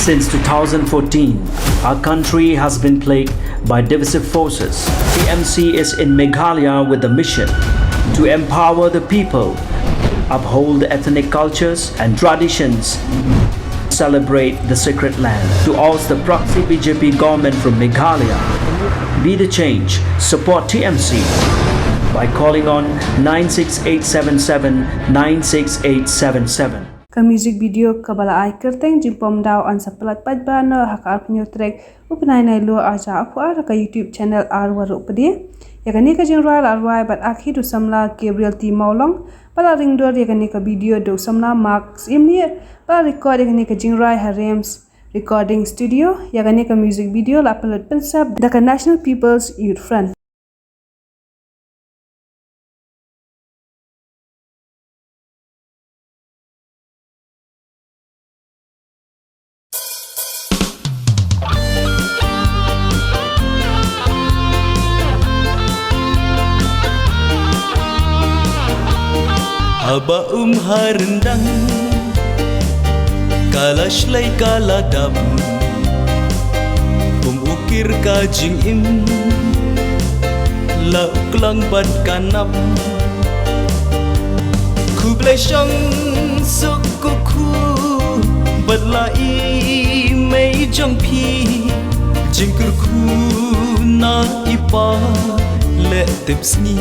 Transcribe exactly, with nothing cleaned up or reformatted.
Since two thousand fourteen, our country has been plagued by divisive forces. T M C is in Meghalaya with the mission to empower the people, uphold ethnic cultures and traditions, celebrate the sacred land. To oust the proxy B J P government from Meghalaya, be the change, support T M C by calling on nine six eight seven seven nine six eight seven seven. Ka music video kaba la ai kyrteng Jingpom Daw yn sa pynlait paidbah noh ha ka arphew tarik u bnai Naiwieng arhajar arphew ar ha ka YouTube channel Ar Waruh Pdeng. Ïa kane ka jingrwai la rwai bad akhi da u samla Gabriel T Mawlong, bad la ringdur ïa kane ka video da u samla Mark Syiemlieh, bad la record ïa kane ka jingrwai ha Rems Recording Studio. Ïa kane ka music video la pynlut pynsep da ka National People's Youth Front. Haba um ha ryndang, ka la shlei ka la dap, um ukir ka jingim, la u klang bad ka nap. Khublei shong suk u khublei i mei jong phi, jingkyrkhu na i pa leh tip sngi.